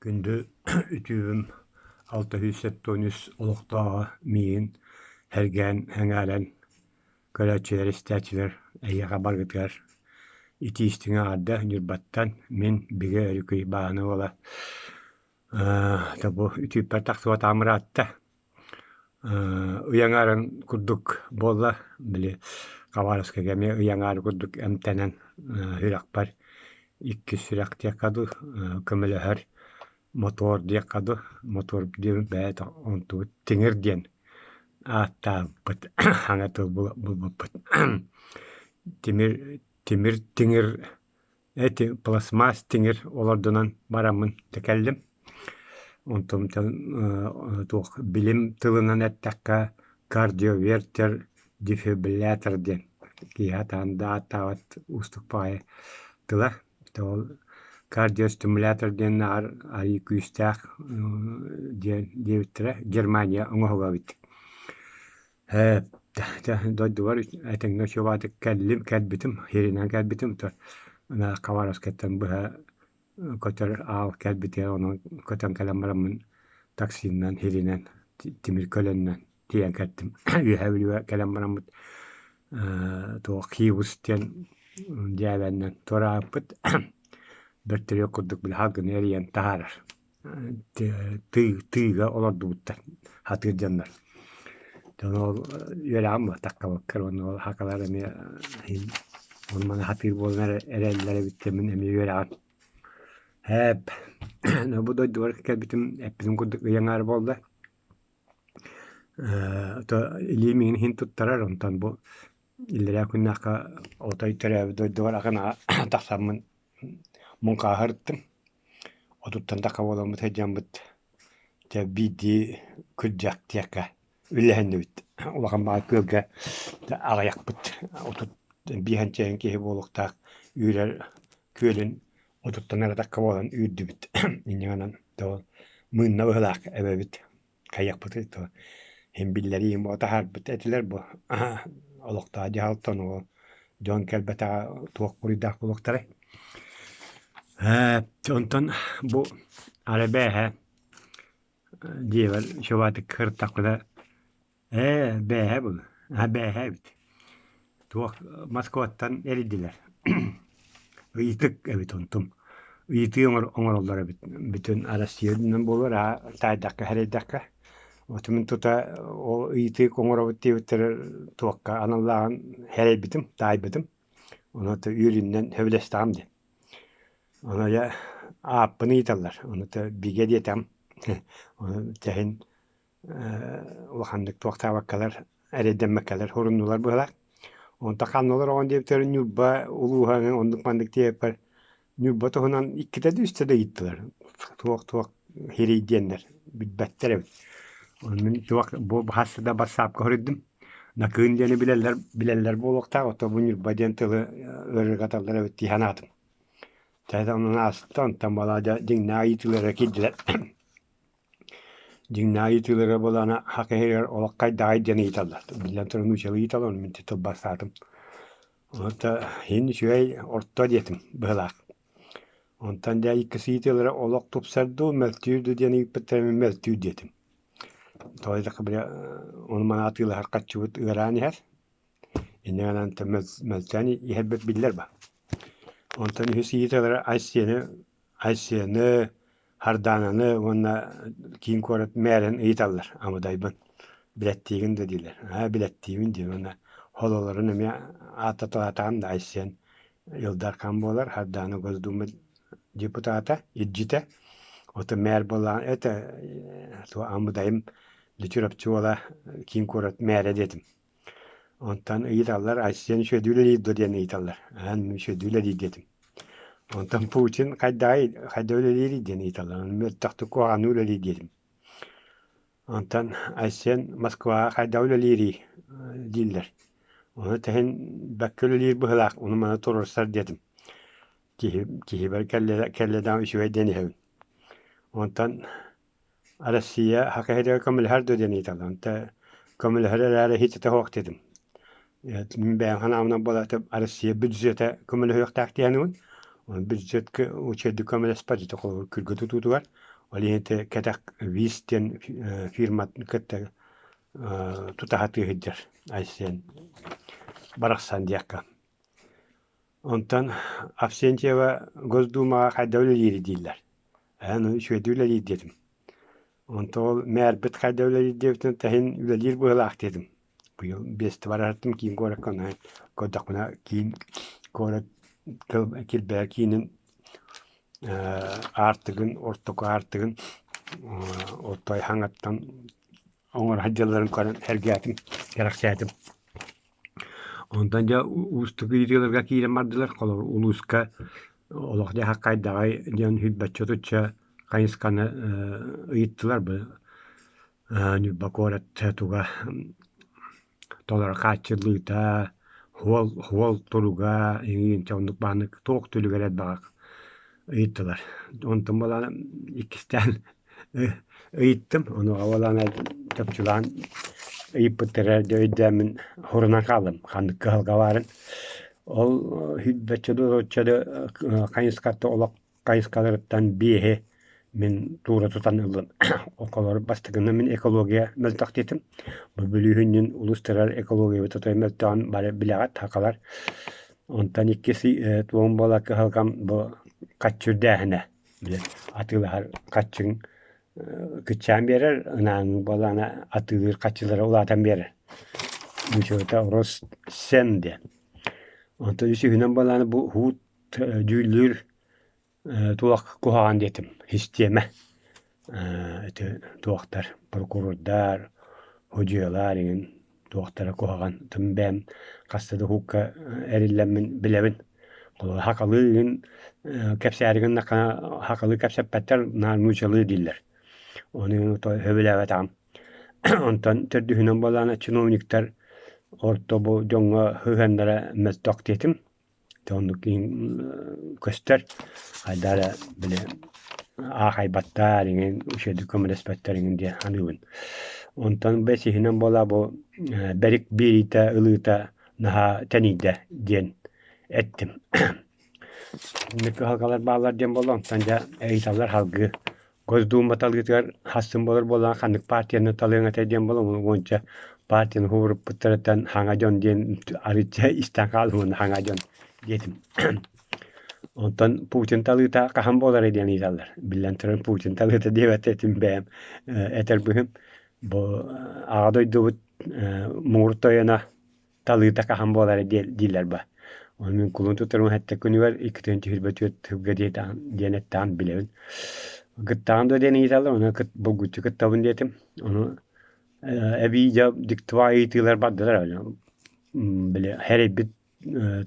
Күндү үтүөм 673 олохтооҕо миигин сэргээн, сэҥээрэн көрөөччүлэр, истээччилэр эһиэхэ баргытыгар итии-истиҥ эҕэрдэ Ньурбаттан мин Бигэ Өрүкүй Бааны уола бу үтүөппэр тахсыбатаҕым ыраатта. Ый аҥаарын курдук буолла, били Хабаровскайга эмиэ ый аҥаарын курдук эмтэнэн сүрэхпэр иккис сүрэх диэххэ дуу, көмөлөһөр мотуор диэххэ дуу, мотуор диэн бэйэтэ онтубут тимир диэн ааттаабыппыт, саҥа тыл булбуппут. Тимир тимир тиҥир Эти пластмасс тиҥир олордунан бараммын да кэллим. Онтон туох билим тылынан эттэххэ кардиовертер дефибриллятор диэн киһи сатаан да ааттаабат уустук баҕайы тыла. Ол кардиостимулятор диэн наар арыый күүстээх диэн диэбиттэрэ Германия оҥоһуга эбит. Ээ, дойдубар этэҥҥэ учуобаатык кэллим, кэлбитим, сиринэн кэлбитим, то Хабаровскайтан быһа көтөр аал кэлбитигэр онон көтөн кэлэн бараммын таксинан, сиринэн, тимир көлөннөн тиийэн кэлтим. Үөһээ Бүлүүгэ кэлэн бараммыт туох Хивус диэн дьээбэннэн туораабыппыт. Бөртөлүөт курдук били салгыны эрийэн таһаарар. Тыыга олордубуттар сатыыр дьоннор. Дьон ол үөрэҕим буолтахха уонна ол хакалар эмиэ ону маны сатыыр буолан эрэллэр эбит диэммин эмиэ үөрэҕим. Ээп бу дойдубар кэлбитим эппитим курдук ый аҥаара буолла. То илиим иһин туттарар онтон бу иллэрээ күннээххэ отой төрөөбүт дойдубар акынаҕа тахсаммын муҥхааһырыттым. Отуттан тахха буоламмыт сылдьаммыт дьэ биирдии күрдьэх диэххэ үллэһиннибит. Улахан баҕа күөлгэ аҕыйахпыт 35 киһи буолуохтаах үүрэр күөлүн отуттан эрэ тахха буолан үүрдүбүт. Инньэ гынан мыынна быһыылаах эбэбит хайыахпытый то иһин биллэриим буо таһаарбыт этилэр бу олохтоох дьаһалтан ол дьон кэлбэтэҕэ туох буруйдаах буолуохтарай онтон бу арай бээһэ дьиэбэр чубаатык сырыттахпына ээ бээһэ бу бээһэ эбит Туох Москваттан эрийдилэр. Ыйытык эбит онтум. Ыйытыы оҥороллор эбит. Бүтүн Россия үрдүнэн буолуор, аа таайдахха, сэрэйдэххэ. Оту мин тута ол ыйытыы оҥоробут диэбиттэрэ туохха аналлааҕын сэрэйбитим, таайбытым. Ону үөрүүнэн сөбүлэстэҕим дии. Ону дьэ ааппын ыйыталлар. Ону бигэ диэтэҕим. Ону тэһин улаханнык туохтаабаккалар, эрэйдэммэккэлэр суруннулар быһыылаах. Онтон ханна олороҕун диэбиттэрин Ньурба улууһа оннук-маннык диэбиппэр Ньурба туһунан иккитэ да үстэ да ыйыттылар. Туох-туох сирий диэннэр билбэттэр эбит. Ону мин туох бу хас да бассаапка суруйдум. Накыын диэни билэллэр билэллэр буолуохтаах, оттон бу Ньурба диэн тылы ыарырҕаталлар эбит дии санаатым. Чэ онон ааста, онтон балаадьа дьиҥнээх ыйытыылара киирдилэр. Дьиҥнээх ыйытыылара буоллаҕына хах иһигэр олох хайдаҕай диэн ыйыталлар. Биллэн туран нууччалыы ыйыталлар, ону мин тылбаастаатым. Онто иһин үчүгэй орто диэтим быһыылаах. Онтон дьэ иккис ыйытыылара олох тупсар дуу, мөлтүүр дуу диэн ыйыппыттара мин мөлтүүр диэтим. Тоҕо диэтэххэ били ону маны атыылаһар харчыбыт ыараан иһэр. Инньэ гынан мөлтөөн иһэрбит биллэр ба. Онтон үһүс ыйытыылара Айсиэни Айсены, Хардаананы уонна киин куорат мээрин ыйыталлар Амыдайбын. Билэттиигин да дииллэр. Аа билэттиибин диэн уонна хололорун эмиэ ааттаталаатаҕым да Айсен Ил Дархан буолар, Хардаана Госдума депутата, илдьитэ. Ото мээр буоллаҕына это Амыдайым Чурапчы уола киин куорат мээрэ диэтим. Онтон ыйыталлар Айсен үчүгэйдик үлэлиир дуо диэн ыйыталлар. Аан үчүгэйдик үлэлиир диэтим. Онтон Путин хайдаҕый, хайдах үлэлиирий диэн ыйыталлар. Мөлтөхтүк куһаҕаннык үлэлиир диэтим. Онтон Айсен Москваҕа хайдах үлэлиирий дииллэр. Ону тэһин бэккэ үлэлиир быһыылаах, ону маны туруорсар диэтим. Киһи киһибэр кэллэ кэллэ даҕаны үчүгэй диэн иһэбин. Онтон Россия саха сиригэр көмөлөһөр дуо диэн ыйыталлар. Онто көмөлөһөр эрээри ититэ суох диэтим. Мин бэйэм санаабынан буолаатым Россия бюджета көмөлөһүөхтээх диэн Онон бюджетка үчүгэйдик көмөлөспөт ити холобур күргэ тутуутугар. Ол иһин ити кэтэх ВИС диэн фирматын кытта тутаһа сылдьар Айсен барахсан диэххэ. Онтон Авсентьева Госдумаҕа хайдах үлэлиирий дииллэр. Эн үчүгэйдик үлэлиир диэтим. Онтон ол мээрбит хайдах үлэлиир диэбитин тэһин үлэлиир быһыылаах диэтим. Быйыл биэстэ бараартым киин куоракка онно көрдөхпүнэ киин куорат килбэйэр киинин аартыгын ортоку аартыгын отой хаҥаттан оҥоро сылдьалларын көрөн сэргээтим, кэрэхсээтим. Онтон дьэ уустук ыйытыыларга киирэн бардылар. Холобур, улууска олох-дьаһах хайдаҕай диэн сүүрбэччэ отучча хайысханы ыйыттылар. Ньурба куорат туга толору хааччыллыыта, суол суол туруга эҥин оннук бааннык туох түлүгэр элбэҕи ыйыттылар. Онтон буолан иккистээн ыйыттым, онуоха буолан чопчулаан ыйыппыттара дьэ өйдөөммүн сурунан хааллым ханнык кыһалҕа баарын. Ол сүүрбэччэ да отучча да хайысхата олох хайысхаларыттан биэһи мин туура тутан ыллым. Околор бастакынан мин экология мөлтөх диэтим. Бу бүлүүһүнньүн улуустарар экологиябыт отой мөлтөҕүн бары билэҕит сахалар. Онтон иккис туом буола кыһалҕам бу хаччы үрдээһинэ. Били атыылаһар хаччыҥ кыччаан биэрэр, ынааҥ буоллаҕына атыылыыр хаччылара улаатан биэрэр. Ничего рост цен диэн. Онтон үсүһүнэн буоллаҕына бу уһуут дьүүллүүр туох куһаҕан диэтим систиэмэ ити туохтар прокурордар, судьуйалар игин туохтара куһаҕан тым бэйэм хаста да уһукка эриллэммин билэбин. Хахалыы игин кэпсээри гыннаххына хахалыы кэпсэппэттэр наар нуучалыы дииллэр. Ону сөбүлээбэтэҕим. Онтон төрдүһүнэн буоллаҕына чиновниктар орто бу дьоҥҥо сыһыаннара мөлтөх диэтим. Оннук көстөр хайдах эрэ били аахайбаттар иҥин үчүгэйдик көмөлөспөттөр иҥин диэн саныыбын. Онтон бэсиһинэн буолаа бу бэрик биэриитэ ылыыта наһаа тэнийдэ диэн эттим. Инник кыһалҕалар бааллар диэн буолла онтон дьэ ыйыталлар салгыы Госдума талыытыгар хассын буолар буоллаҕына ханнык партияны талыаҥ этэй диэн буолан уонча партияны уһууруппуттарыттан хаҥа дьон диэн арыычча истэн хаалым уонна хаҥа дьон диэтим. Онтон Путин талыыта хаһан буоларый диэн ыйыталлар. Биллэн туран Путин талыыта диэбэт этим бэйэм этэр быһым. Бу аҕа дойдубут муҥур тойоно талыыта хаһан буолара дииллэр ба. Ону мин кулун тутарым сэттэ күнүгэр 224 сылга диэн эттэҕин билэбин. Кыттаҕын дуо диэн ыйыталлар, ону булгуччу кыттабын диэтим. Ону эбии дьэ диктовай ыйытыылар бардылар. Били сэрэйбит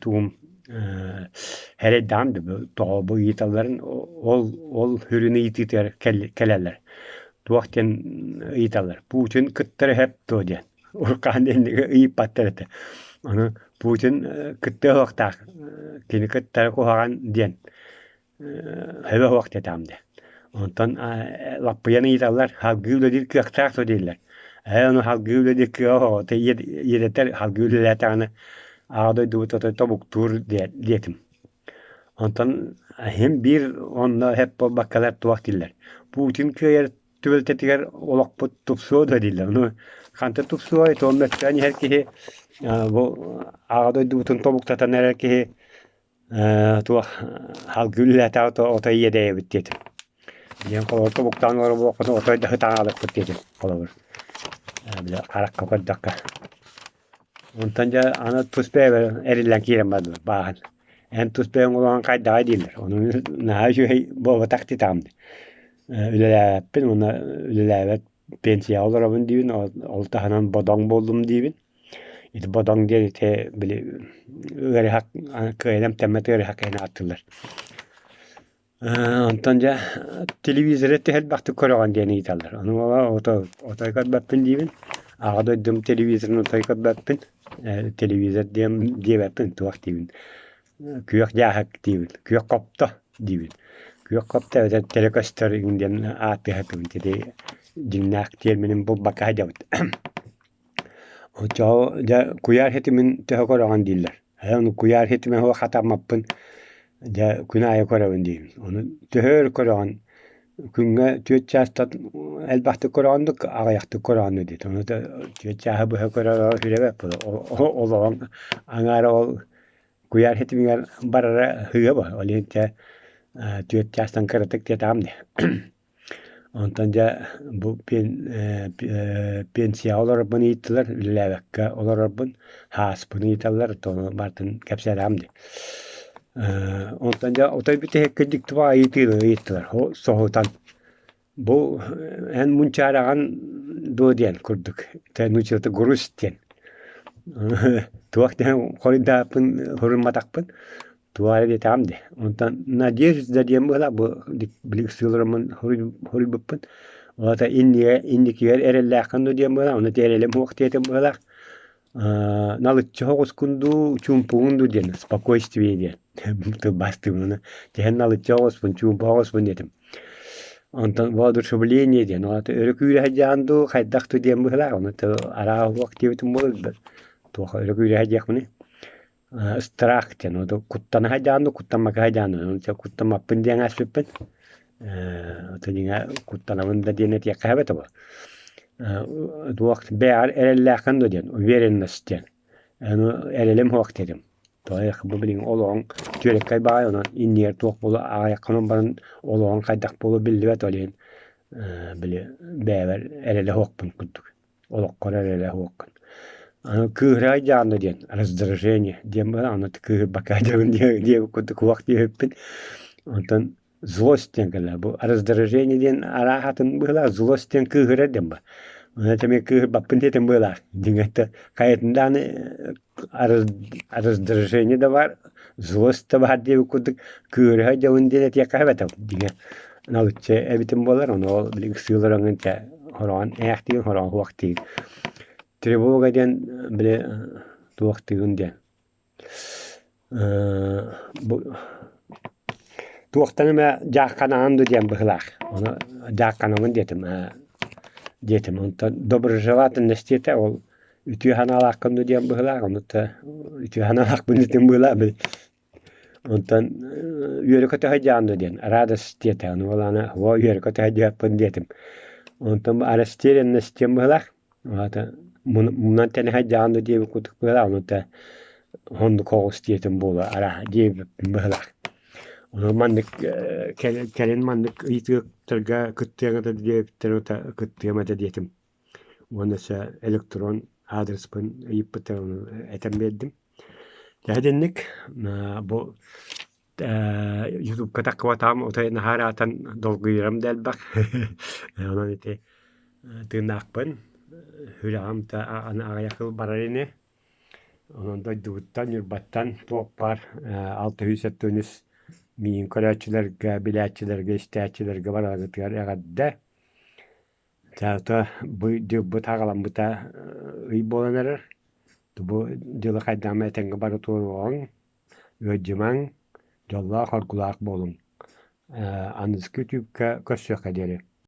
тугум сэрэйдэҕим да тоҕо бу ыйыталларын ол ол сүрүн ыйытыытыгар кэлэллэр. Туох диэн ыйыталлар? Путин кыттар эһэп дуо диэн. Уруккаан иннигэ ыйыппаттар этэ. Ону Путин кыттыа суохтаах, кини кыттара куһаҕан диэн сөбө суох диэтэҕим дии. Онтон лаппыйан ыйыталлар, салгыы үлэлиир кыахтаах дуо дииллэр. Ээ ону салгыы үлэлиир кыаҕа суох, иэдэтэр салгыы үлэлээтэҕинэ аҕа дойдубут отой тобуктуур диэтим. Онтон иһин биир онно сөп буолбаккалар туох дииллэр. Путин кыайар түбэлтэтигэр олохпут тупсуо да дииллэр. Ону хантан тупсуой, туом мөттөөн иһэр киһи бу аҕа дойдубутун тобуктатан эрэр киһи туох салгыы үлэлээтэҕэ отой иэдэйэбит диэтим. Диэн холобур тобуктаан олорор буолуохпутун отой да сытаҥалыппыт диэтим холобур. Били харахха көрдөххө. Онтон дьэ аны тус бэйэбэр эриллэн киирэн бардылар бааһын. Эн тус бэйэҥ олоҕуҥ хайдаҕай дииллэр. Ону наһаа үчүгэй буолбатах диэтэҕим дии. Үлэлээбэппин уонна үлэлээбэт пенсияҕа олоробун диибин, ол таһынан бодоҥ буоллум диибин. Ити бодоҥ диэн ити били ыарыһах кыайан эмтэммэт ыарыһах киһини ааттыыллар. Онтон дьэ телевизоры төһө элбэхтик көрөҕүн диэн ыйыталлар. Ону отой көрбөппүн диибин. Аҕа дойдум телевизорын отой көрбөппүн. Телевизор диэн диэбэппин, туох диибин. Күөх дьааһык диибин, күөх хопто диибин. Күөх хопто эбэтэр телекөстөр диэн ааттыһатыбын. Ити дьиҥнээх терминин булбакка сылдьабыт. Оччоҕо дьэ куйаар ситимин төһө көрөҕүн дииллэр. Ээ ону куйаар ситимэ суох хатаммаппын. Дьэ күн аайы көрөбүн диибин. Ону төһө өр көрөҕүн? Күҥҥэ 4 чаастан элбэхтик көрөҕүн дуу, аҕыйахтык көрөҕүн дуу диэтэ. Ону 4 чааһы быһа көрөр үрэбэт олоҕуҥ аҥаара ол куйаар ситимигэр барара сыыһа буолар. Ол иһин чэ 4 чаастан кыратык диэтэҕим дии. Онтон дьэ бу пенсияҕа олорорбун ыйыттылар, үлэлээбэккэ олорорбун, һааспын ыйыталлар, ону барытын кэпсээтэҕим дии. Онтон дьэ отой бүтэһиккэ дьикти баҕайы ыйытыыны ыйыттылар, соһутан. Бу эн мунчаараҕын дуо диэн курдук, нууччалыыта грусть диэн. Туох диэн хоруйдааппын хоруйматахпын Туох эрэ диэтэҕим дии. Онтон Надежда диэн быһыылаах бу били ыксыыларыммын хоруйбуппун. Ол аата иннигэ инникигэр эрэллээххин дуу диэн быһыылаах, ону эрэлим суох диэтим быһыылаах. Налыччы соҕускун дуу, чуумпугун дуу диэн, спокойствие диэн тылбаастыыбын ону. Тэһэн налыччы соҕуспун, чуумпу соҕуспун диэтим. Онтон воодушевление диэн, ол аата өрө күүрэ сылдьаҕын дуу, хайдах дуу диэн быһыылаах. Ону арааһа суох диэбитим буолуо, туох өрө күүрэ сылдьыахпыный. Страх диэн вот куттана сылдьаҕын дуу, куттаммакка сылдьаҕын дуу, ону куттаммаппын диэн ааспыппын. Ото дьиҥэ куттанабын да диэн этиэххэ сөп этэ буо. Туох бэйэҕэр эрэллээххин дуу диэн, уверенность диэн. Ону эрэлим суох диэтим. Тоҕо бу билигин олоҕуҥ түөрэккэй баҕайы, онон иннигэр туох буолуо аҕыйаххынан баран олоҕуҥ хайдах буолуо биллибэт, ол иһин били бэйэбэр эрэлэ суохпун курдук. Олоххор эрэлэ суоххун. Аны кыыһырай дьаанна диэн раздражение диэн баар, аны кыыһырбакка дьабын диэбит курдук уох диэбиппин. Онтон злость диэн кэлэр. Бу раздражение диэн арааһатын быһыылаах, злость диэн кыыһырар диэн баар. Ону эмиэ кыыһырбаппын диэтим быһыылаах. Дьиҥэ хайатын даҕаны раздражение да баар, злость да баар диэбит курдук кыыһырыһа дьабын диэн этиэххэ сөп этэ. Дьиҥэ налыччы эбитим буолар, ону ол били ыксыыларыҥ чэ хороҕон ээхтиин, хороҕон хуохтиин. Тревога диэн били туохтыгын диэн бу туохтан эмэ дьаахханаҕын дуу диэн быһыылаах. Ону дьаахханабын диэтим диэтим. Онтон доброжелательность диэтэ ол үтүө санаалааххын дуу диэн быһыылаах. Ону үтүө санаалаахпын диэтим быһыылаах. Онтон үөрэ-көтө сылдьаҕын дуо диэн радость диэтэ. Ону буоллаҕына оо үөрэ-көтө сылдьыахпын диэтим. Онтон растерянность диэн быһыылаах. Аата мунан тэнэ сылдьаҕын дуо диэбит курдук быһыылаах. Ону оннук оҕус диэтим буолуо арааһа диэбиппин быһыылаах. Ону маннык кэлин маннык ыйытыктарга кыттыаҥ этэ диэбиттэрин кыттыам этэ диэтим. Уонна өссө электрон аадырыспын ыйыппыттар ону этэн биэрдим. Дьэ итинник бу ютубка таххыбатаҕым отой наһаа ыраатан долгуйарым да элбэх. Онон ити тыыннаахпын, сүрэҕим да аны аҕыйах сыл барар ини. Онон дойдубуттан, Ньурбаттан туох баар 673 миигин көрөөччүлэргэ, билээччилэргэ, истээччилэргэ бараргытыгар эҕэрдэ. Чаата бу дьылбыт аҕаламмыта ый буолан эрэр. Бу дьылы хайдах эмэ этэҥҥэ бары туоруоҕуҥ, ыалдьымаҥ, дьоллоох-оргулаах буолуҥ. Аныгыскы түбүккэ көрсүөххэ диэри.